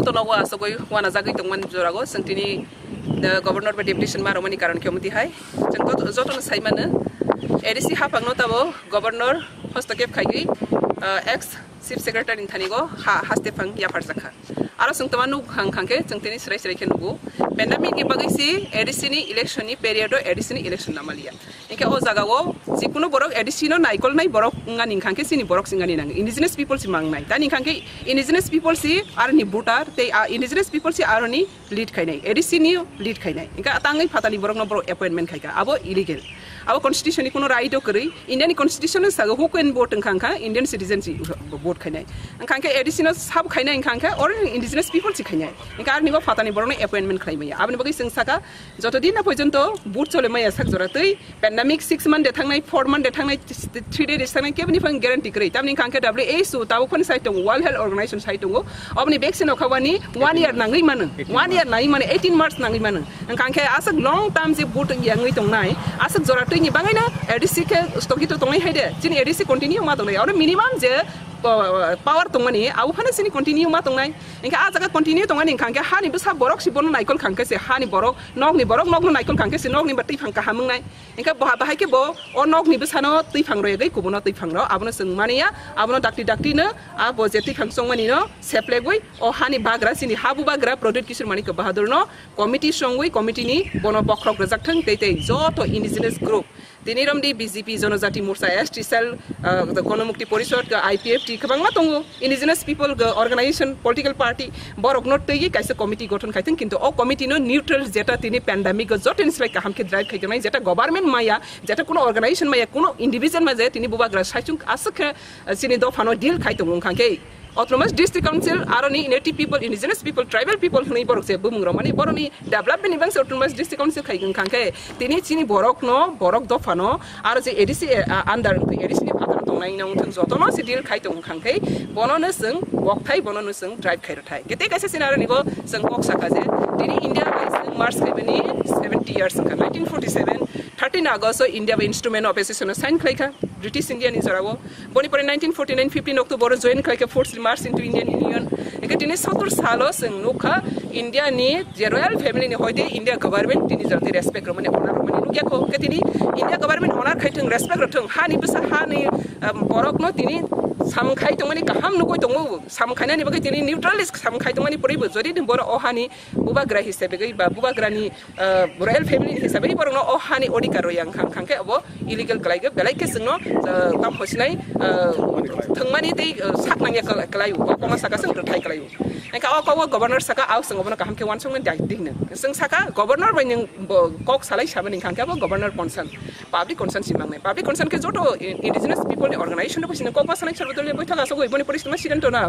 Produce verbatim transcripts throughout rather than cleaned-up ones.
Jotono o asogwi uanajagwi tongmani jorago chwng tini, eh, Governor bai deputation ma rwmani karon khe omo tihai. Chwng joto, jotono sai mano, A D C haphangno tabo Governor hostokep khaiwi, eh, ex Chief Secretary ni thani go ha, haste phang yapharjakha. Aro chwng tongma nuk hang khang khe chwng tini srai srai khe nugo. Pandemic ni bagwi si A D C ni election ni period o A D C ni election namaliya. Hinkhe o jaga o jikunu borok A D C no naikolnai borok wngani hinkha khe chini borok se wngani nango, indigenous people se mangnai. Tani hinkha khe indigenous people se aroni voter tei, ah, indigenous people se aroni lead khainai, A D C ni lead khainai. Hinkhe tangwi phatani borokno borok appointment khaikha, abo illegal. Abo constitution ni kuno right o kwrwi, India ni constitution no sago who can vote wngkha kha Indian citizen se vote khainai. Wngkha khe A D C no sabo khainai wngkha khe or indigenous people se khainai. Hinkhe aroni bo phatani borokno appointment khlai maya. Aboni bagwi chwng saka, joto din na porjonto vote chole maya sak jora twi, pandemic six month de thangnai, four month de thangnai, three day de thangnai, keboni phang guarantee kwrwi. Tamni hinkha khe W H O tabuk phano sai tongo, World Health Organization sai tongo. Oboni vaccine okha wani one year nangwi mano, one year nangwi mano, eighteen months nangwi mano. Hinkha khe aswk long term je vote yangwi tongnai, aswk jora twi ni bangwi no A D C khe stogito tongnai hai de. Chini A D C continue ma tongnai. Oro minimum je, uh, power tongmani, abo phano chini continue ma tongnai. Hinkhe a jaga continue tongmani hinkha khe hani bwsa borok si bono naikol khang khe se hani borok, nokni borok nokno naikol khang khe se nokni ba twi phang kaham wngnai. Hinkhe bo bahai khe bo o nokni bwsano twi phang rwgwi kubuno twi phang rw, abono chwng mani ya, abono dakti dakti no, a bo je twi phang chongmani no seplegwi o hani bagra chini ha bubagra Pradyut Kishore Manikya Bahadur no committee songwi committee ni bono bokhorok rwjak thwng tei tei joto indigenous group Tini romdi B J P, Jonojati Morcha, S T cell, uh, the Gonomukti Porishod, I P F T, kwbangma tongo. Indigenous people, uh, organization, political party, borokno twiwi kaisa committee gothon khaithwng, kintu o committee no neutral jeta tini pandemic o jotoni slai kaham khe drive khaijaknai, jeta government maya, jeta kuno organization maya, kuno individual maya, tini bubagra saichung aswk khe, uh, chini dophano deal khai tongo wngkha khe. Autonomous District Council, aroni native people, indigenous people, tribal people hwnwi borok je bumung rok mani borokni development ni bangse Autonomous District Council khai wngkha khe tini chini borok no, borok dopha no, aro je A D C, ah, under wngkha, A D C ni phataro tongnai wngthang jotono se deal khai tong wngkha khe bono no chwng bokthai, bono no chwng drive khai rwthai. Kete kaisa scenario ni bo chwng kok sakha je tini India bai chwng merge khaimani seventy years wngkha, nineteen forty seven, thirteen August o India bai Instrument of Association o sign khlaikha British India ni jorao. Boni pore nineteen forty nine fifteen October o join khlaikha, forcefully march into Indian Union. Eke tini sotor salo chwng nukha India ni je royal family ni hoide India government tini jati respect romani honor romani nukya kho. Ke tini India government honor khai thung, respect rok thung, hani bwsa hani, um, borok no tini samung khai tongmani kaham nugui tongo, samung khainani bagwi tini neutralist samung khai tongmani pore bo jodi ni borok o hani bubagra hisabe gwi ba bubagra ni, uh, royal family ni hisabe borok no o hani odhikar rw yang khang khang khe obo illegal khlai khe belai khe chwngno, uh, tam hosinai, uh, thwngmani tei, uh, sak nangya khlai-, khlai o, kok ma saka chwng rwthai khlai o. Engkha o kok o governor saka, "Ao chwng obono kaham khe uansuknai dai," ding nang. Chwng saka governor bai nwng bo kok salai samani khang khe abo governor concern, public concern si mangnai. Public concern khe joto i-, indigenous people ni organization rok bai si nwng kok ma sanai, sarbo doliyo boithak asogwi boni poristuma sidanto na.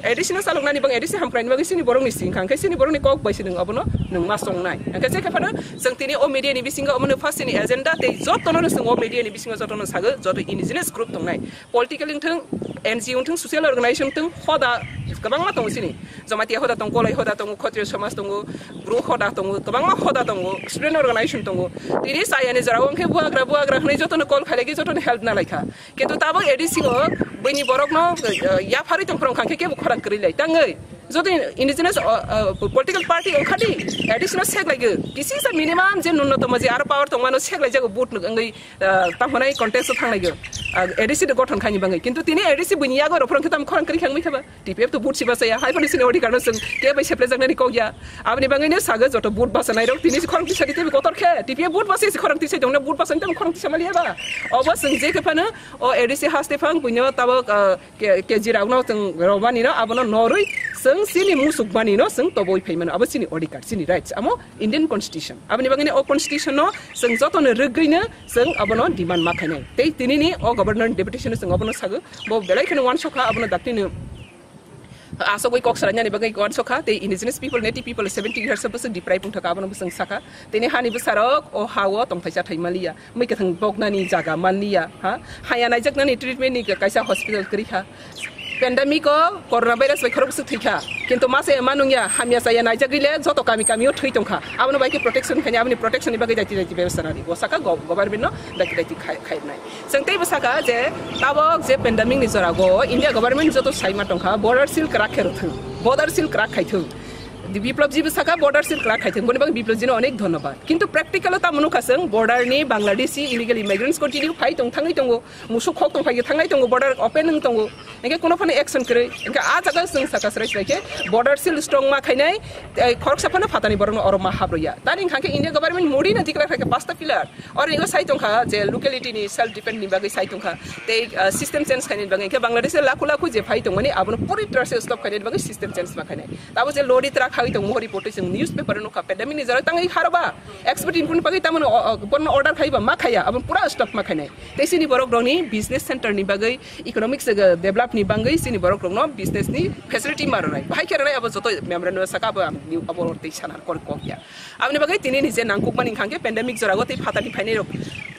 A D C no chaloknani bang A D C hamkraini bagwi sini borokni sing khang khe sini borokni kok bai si nwng obono nwng ma songnai. Engkha je khe phano chwng tini o media ni bisingo omono first ni agenda tei jotono no chwng o media ni bisingo jotono sago, joto indigenous group tongnai, political wngthung, N G O wngthung, social organization wngthung, hoda kwbangma tongo chini. Jamatia hoda tongo, Koloi hoda tongo, Khotriyo somaj tongo, Bru hoda tongo, kwbangma hoda tongo, student organization tongo. Tini chayani jorao wngkhe buagra, buagra hwnwi jotono call khailai khe jotono help nalaikha. Kintu tabuk A D C o buini borokno, uh, yapharwi tongphuru wngkha khe kebo khorang kwrwi lai tangwi. Jodi indigenous, uh, uh, political party wngkha di, A D C no sek laigo. Kisi sa minimum je nunnotomo je aro power tongmano sek laijago vote wngwi, uh, tamo hwnai contest o thang laigo. Uh, A D C de gothon khaini bangwi. Kintu tini A D C buini yago rok phuru wngkhe tamo khorang kwrwi khangwi khaba. T P F to vote siba saya, hai phano sini odhikar no chwng kebo bai seplejaknani kok ya. Aboni bangwi no sago joto vote basanai rok tini si khorang tisa di tei kotor khe. T P F vote basai si khorang tisa dongna vote basani tamo khorang tisa maliya ba. Obo chwng je khe phano o A D C haste phang buino tabuk, uh, K-, K G rokno chwng romani no abono norwi chwng chini musuk mani no chwng toboi phai mano. Abo chini odhikar, chini rights. Amo Indian Constitution. Aboni bagwi no o Constitution no chwng jotono rwgwi no chwng abono demand ma khainai. Tei tini ni o Governor Deputation no chwng abono sago. Bo belai kheno uansukha abono dakti no asogwi kok salainani bagwi uansukha. Tei indigenous people, native people seventy years bwswk deprive wngthaka abono bwswk sakha. Tini hani bwsarok o ha o tongthai chathai maliya. Mui kwthang boknani jaga manliya, ha? Haya naijaknani treatment ni kaisa hospital kwrwi kha. Pandemic o corona virus bai khorok bwswk thwi kha, kintu masa ya manung ya, hamya chaya naijagwi le joto kami kami o thwi tong kha. Abono bai khe protection khaini, aboni protection ni bagwi daiti daiti bebostha nani. Bo saka go-, government no daiti daiti khai, khairnai. Chwng teibo saka je tabok je pandemic ni jora go India government joto saima tong kha, border seal kwrak khe rwthwng, border seal kwrak khaithwng. Di Biplab ji bo saka border seal kwrak khaithwng, boni bagwi Biplab ji no onek dhonnobad. Kintu practical o tamo nukha chwng, border ni Bangladeshi illegal immigrants continue phai tong, thangwi tongo, musuk khok tong phai thangnai tongo, border open wng tongo. Hingke kuno phano action kwrwi. Hingke a jaga chwng saka chwrai chwrai khe border seal strong ma khainai, tei khoroksa phano phatani borokno oro ma habrwya. Tani hingkha khe India government Modi no declare khaikha pasta pillar. Oro ingo sai tongkha je locality ni self defense ni bagwi sai tongkha. Tei, ah, system change khainani bagwi. Hingke Bangladesh lakhu lakhu je phai tongmani abono puri trase stop khainani bagwi system change ma khainai. Tabo je lori truck hagwi tong mohori potoi chwng newspaper o nukha. Pandemic ni jora tangwi haroba. Expert input ni bagwi tamoni o, o, borno order khaiba ma khaiya. Abo pura stop ma khainai. Tei chini borok rokni business center ni bagwi economics, uh, develop ni bangwi chini borok rokno business ni facility ma rwnai. Bahai khe rwnai abo joto memorandum saka abo ang new abo tei sana kor kok ya. Aboni bagwi tini ni je nangkuk mani hingkha khe pandemic jora go tei phatani phainai rok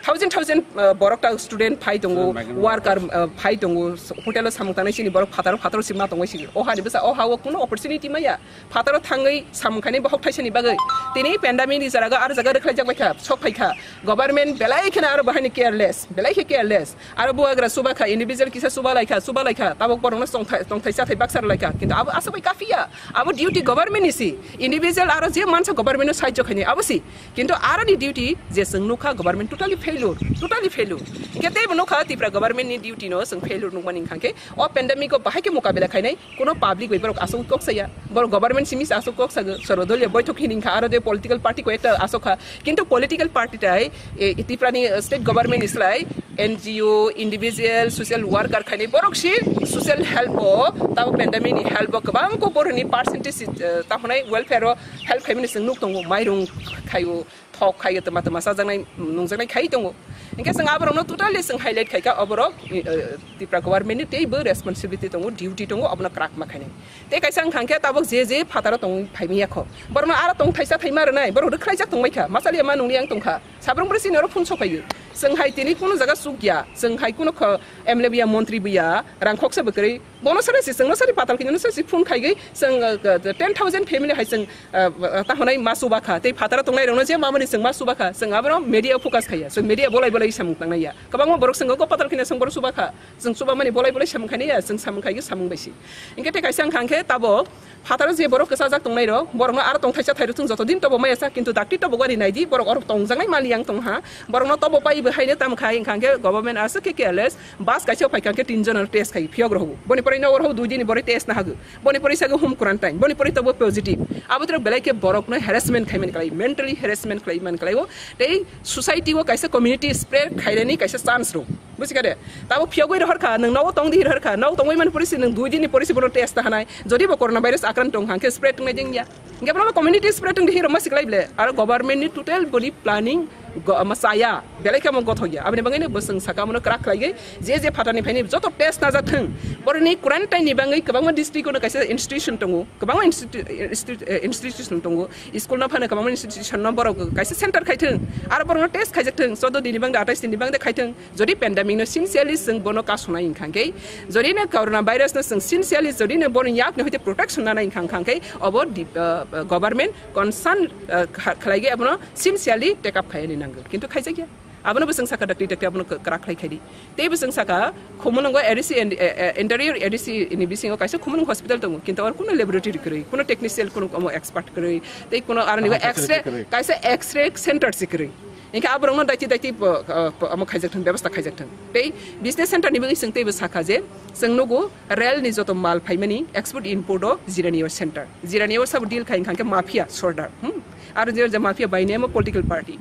thousand thousand, uh, borok ta student phai tongo, student migrant worker, workers. Uh, phai tongo, hotel o samung tangnai chini borok phataro phataro sima tongwi sigi. O hani bwsa o ha o kuno opportunity maya. Phataro thangwi samung khainai bohok thaisani bagwi. Tini pandemic ni jora go ar jaga rwkhlaijak bai kha, sok phai kha. Government belai kheno aro bahai ni careless, belai khe careless. Aro bubagra chuba kha, individual kisa chuba lai kha, chuba lai kha, tabok borokno tongthai, tongthai chathai baksa rw lai kha. Kintu abo aswk bai kafiya. Abo duty government ni si. Individual aro je mansa government no sahajyo khaini abo si. Kintu aro ni duty je chwng nukha government totally failure, totally failure. Hingke teibo nukha Tripura government ni duty no chwng failure nukmani hingkha khe o pandemic o bahai khe mukabela khainai. Kuno public bai borok aswk kok saya, borok government simi se aswk kok sago, sorbo doliya boithok hini kha, aro de political party ko ekta aswk kha, kintu political party tai, e, Tripura ni state government ni slai N G O, individual, social worker khaini borok si social help o, tabo pandemic ni help o kwbang ko borok ni percentage, e, tamo nai welfare o help khaimani chwng nuk tongo, mairung khaio, thok khaio, twma twma chajaknai, nungjaknai khai tongo. Hingke chwng aborokno totally chwng highlight khaikha, oborok, eh, Tripura government ni teibo responsibility tongo, duty tongo, obono kwrak ma khainai. Tei kaisa wngkha khe tabok je je phataro tongwi phaimaya kho, borokno aro tong thaisa thaima rwnai, borok rwkhlaijak tongbai kha, machaliya ma nungni ang tongkha, sabrung bwrwi chini oro phone sokhaio. Chwng hai tini kuno jaga chukya, chwng hai kuno kho M L A buya, montri buya, rang khoksa bwkrwi, bono sari si chwngno sari patal kini no sari si phone khaigwi chwng, uh, uh, ten thousand family hai chwng, uh, uh, tahonai ma chuba kha. Tei phataro tongnai rokno je mamani chwng ma chuba kha. Chwng abono media focus khaiya. Chwng media bolai bolai samung tangnai ya. Kwbangma borok chwng go patal kini chwng bono chuba kha. Chwng chuba mani bolai bolai samung khainai ya. Chwng samung khaigwi samung bai si. Hingke tei kaisa wngkha hingke tabo phataro je borok kwchajak tongnai rok, borokno aro tongthaisa thai rok chwng joto din tobo maya sa, kintu dakti tobo gari nai di, borok oro tongjaknai mali yang tong ha. Borokno tobo pai bo haino tam khai wngkha hingke government aswk khe careless. Bus kaisa phai kha khe tin jon test khai phiyok rw. Boni pore no oro dui din ni bore test na hago. Boni pore sago home quarantine. Boni pore tobo positive. Abo tro belai khe borok no harassment khai man klai, mentally harassment khai man klai o. Tei society o kaisa community spread khairani kaisa chance rw. Buji kha de? Tabo phiyok wi rohor kha, nang no tong di rohor kha, no tongwi man pore si nang dui din ni pore si bono test ta hanai. Jodi bo corona virus akran tong hang khe spread wngnai ding ya. Hingke bono community spread wng di hiro ma siklai ble. Aro government ni total boni planning go-, ma chaya. Belai khe omo gothok ya. Aboni bagwi no bwswng saka omono kwrak khlai gwi je je phatani phaini joto test najak thung. Boroni quarantine ni bagwi kwbangma district ono kaisa institution tongo. Kwbangma institu-, institu-, eh, institution tongo. School no phano kwbangma institution no borok kaisa center khai thung. Aro borokno test khaijak thung. Choudo din ni bagwi, atais din ni bagwi khai thung. Jodi pandemic no sincerely chwng bono kasonai wngkha khe, jodi no corona virus no chwng sincerely jodi no bono yak no hoite protection nanai wngkha khe, obo di-, uh, uh, government concern, uh, kha-, khlai khe abono sincerely take up khainani nango. Kintu khaijakya. Abono bwswng saka dakti dakti abono kwrak khlai khaidi. Tei bwswng saka Khumulwngo A D C and, uh, uh, interior A D C ni bisingo kaisa Khumulwng hospital tongo. Kintu oro kuno laboratory kwrwi, kuno technician, kuno omo expert kwrwi, tei kuno aroni Aha, X-ray, facility kwrwi. Kaisa X-ray center se kwrwi. Hingke aborokno daiti daiti po, uh, po, omo khaijak thung, bebostha khaijak thung. Tei business center ni bagwi chwng teibo sakha je, chwng nugo rail ni joto mal phaimani export import o Jirani o center. Jirani o sabo deal khai hingkha khe mafia sordar. Hmm? Aro je, je mafia bai nemo political party.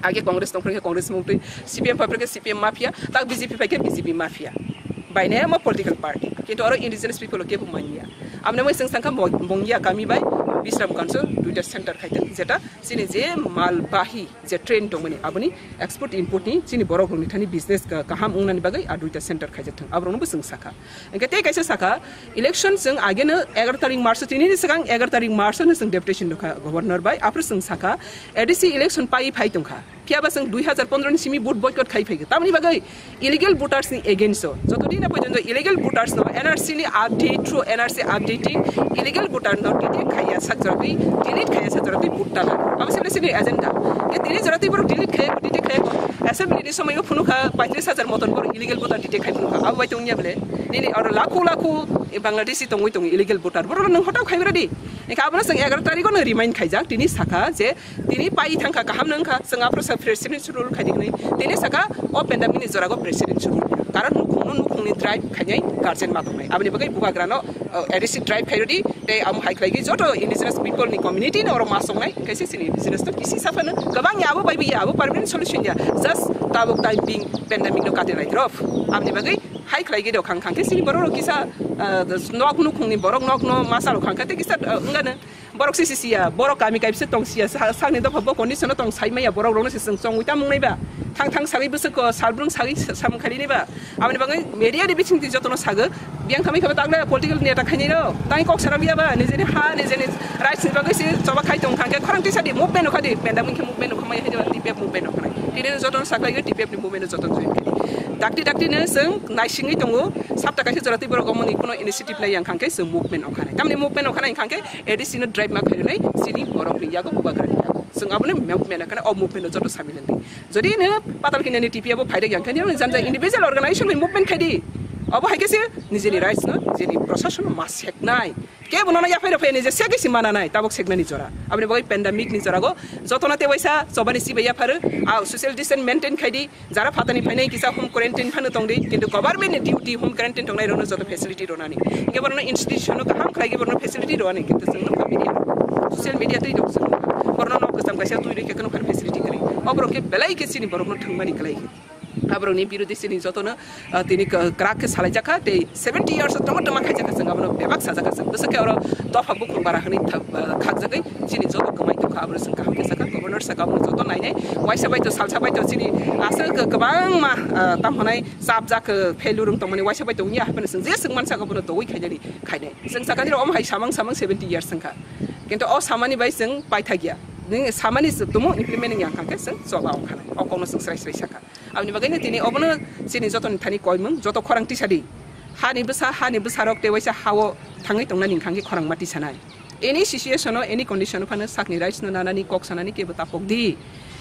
Age Congress tong phai khe Congress mung twi, C P M phai phai khe C P M mafia, tak B J P phai khe B J P mafia. Bai nemo political party. Kintu aro indigenous people o kebo manya. Amne moi chwng sangkha Mo-, Mongia kami bai Bisramganj o duita center khai thung, jeta chini je mal bahi je train tongmani, aboni export import ni chini borok rokni thani business ka-, kaham wngnani bagwi a duita center khaijak thung, aborokno bo chwng sakha. Hingke tei kaisa sakha, election chwng ageno egaroh tarik March o, tini ni swkang egaroh tarik March o no chwng deputation rwkha governor bai, aphuru chwng sakha, A D C election pai phai tongkha. Phiya ba chwng dui hazar pondro ni simi vote boycott khai phaikha. Tamoni bagwi illegal voters ni against o. Joto din na porjonto illegal voters no N R C ni update, through N R C updating illegal voter no detect khaiya sak jora twi, delete khaiya sak jora twi vote tala. Abo se chini agenda. Ke tini jora twi borok delete khaiya, detect khaiya ko. Assembly ni somoi o phunukha paitris hajar moton borok illegal voter detect khai phunukha. Abo bai tongya bole. Nini oro lakhu lakhu Bangladeshi tongwi tongo illegal voter. Borok no nwng hotao khai radi. Eka abono chwng egaroh tarikh o no remind khaijak. Tini sakha je tini pai thangkha, kaham no wngkha, chwng aphuru sa presidential rule khaidi hwnwi. Tini saka o pandemic ni jora go presidential rule. Karon nukhung no nukhung ni drive khainai guardian ma tongnai. Aboni bagwi bubagra no, uh, A D C drive khairodi, tei amo hai khlaigwi joto indigenous people ni community no oro ma songnai, kaisa chini indigenous no kisi saphano. Kwbang ya abo bai bi ya abo permanent solution ya. Just tabuk time being pandemic no kati lai drop. Aboni bagwi hai khlaigwi do khang khang khe chini borok rok kisa, uh, nok nukhung ni borok nok no ma chalo khang khe tei kisa, uh, wngano. Borok se sisiya, borok kami kaisa tong siya, sa-, sakni dopha bo condition tong sai maya, borok rokno se chwng chongwi tamung nai ba. Thang thang sagwi bwswk ko, salbrung sagwi sa-, samung khaini ba. Aboni bagwi media ni bising twi jotono sago, biyang thamwi khe bo tagle political neta khaini rok. Tang kok sana biya ba, nijeni ha, nijeni rights ni bagwi se choba khai tong kha khe khorang tisa di movement no khadi, penda mung khe movement no khamai hai T P F movement no khanai. Tini jotono saklai T P F ni movement no jotono join khai. Dakti dakti no chwng naisingwi tongo, sapta kaisa jora twi borok omo ni kuno initiative nai yang kha khe chwng movement no khanai. Tamni movement no khanai kha khe A D C no drive ma khainai chini borok ni yago bubagra ni yago. Chwng abono movement kana o movement no joto samil wngdi. Jodi no patal kini ni T P abo phaidek yang khe ni janja individual organization ni movement khaidi. Abo hai khe se nijeni rights no nijeni proshashan no ma seknai. Ke bono no yaphai rw phai ni je segi si mana nai tabok seknani jora. Aboni bagwi pandemic ni jora go joto no te waisa chobani sibai yapharu. A social distance maintain khaidi. Jara phatani phainai kisa home quarantine phano tongdi, kintu government ni duty home quarantine tongnai rokno joto facility ronani. Hingke borokno institution no kaham khlai borokno facility rwani, kintu chwng nukha media, social media twi rok chwng nukha. Borokno nok kwcham kaisa twi rikhe kheno phano facility kwrwi. O borok khe belai khe chini borokno thwngmani kwlai. Aborokni birodhi chini jotono, ah, tini kwrak khe salaijakha tei seventy years o tongma tongma khaijakha chwng abono bebak sajakha chwng. Bwswk khe oro dopha bukhung bara hwnwi thak-, ah, khakjagwi chini joto kwmai tongkha, abono chwng kaham khe sakha, governor sakha, abono joto nainai, waisa bai to salsa bai to chini aswk kwbangma, ah, tamo hwnai chapjak, ah, failure wng tongmani waisa bai to wngya, haphano chwng je swngman sakha, bono doui khainani khainai. Chwng sakha nini omo hai samang samang seventy years wngkha, kintu o samani bai chwng paithakya, nini samani se tumo implement wngya hwnkha khe chwng choba wngkha nai, o kokno chwng srai srai sakha. Aboni bagwino tini obono chini jotoni thani koimung, joto khorang tisadi. Hani bwsa, hani bwsarok tei waisa hao thangwi tongnani hwnkha khe khorang ma tisanai. Any situation-o, any condition-o phano sakni rights-no nanani, kok sanani kebo tapok di.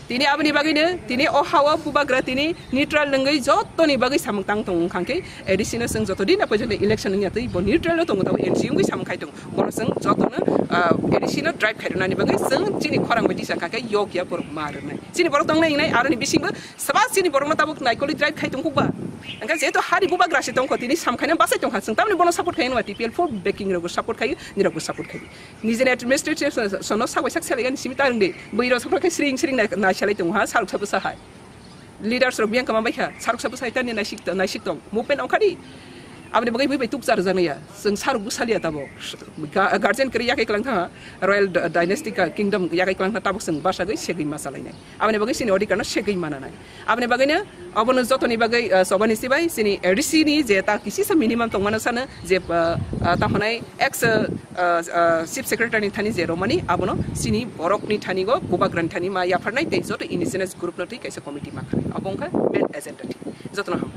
Tini aboni bagwino, tini o hao bubagra tini neutral wngwi jotoni bagwi samung tang tongo hwnkha khe A D C-no chwng joto din na porjonto election wngya twi bo neutral-o tongo, tabo N G O wngwi samung khai tongo. Bono chwng jotono, ah, A D C-no drive khai rwnani bagwi chwng chini khorang bai tisa kha khe yokya borok ma rwnai. Chini borok tongnai wngnai aroni bisingbo Saba chini borokno tabuk naikolwi drive khai tongkuk ba? Hwnkhe jehetu hani bubagra se tongkho, tini samkhaino bachai tongkha chwng, tamni bono support khai nw T P L full backing rokbo support khai, nirokbo support khai. Nijeni administrative sono sak bai sak selaiga ni simi ta rwngdi. Bwrwi rok sokra khe sring sring nai, nai selai tongo ha, sarok sabo sa hai. Leaders rok biyang kama bai kha, sarok sabo sa hai tani naisik, naisik tong. Movement ongkha di. Aboni bagwi bui bai tukcha rwjaknai ya. Chwng sarok bwsaliya tabuk. Ga-, guardian kwrwi yakai kwlang thangha, Royal D-, Dynasty ka-, Kingdom yakai kwlang thangha tabuk chwng bwsagwi segwi ma chalainai. Aboni bagwi chini odhikar no segwi mananai. Aboni bagwino obono jotoni bagwi, ah, chobani sibai chini A D C ni je ta kisisa minimum tongmano sano je, ah, ah, tamo hwnai ex, ah, ah, Chief Secretary ni thani je romani abono chini borok ni thani go bubagra ni thani ma yapharnai tei joto indigenous group no twi kaisa committee ma khanai. Abo wngkha main agenda thik. Jotono ham.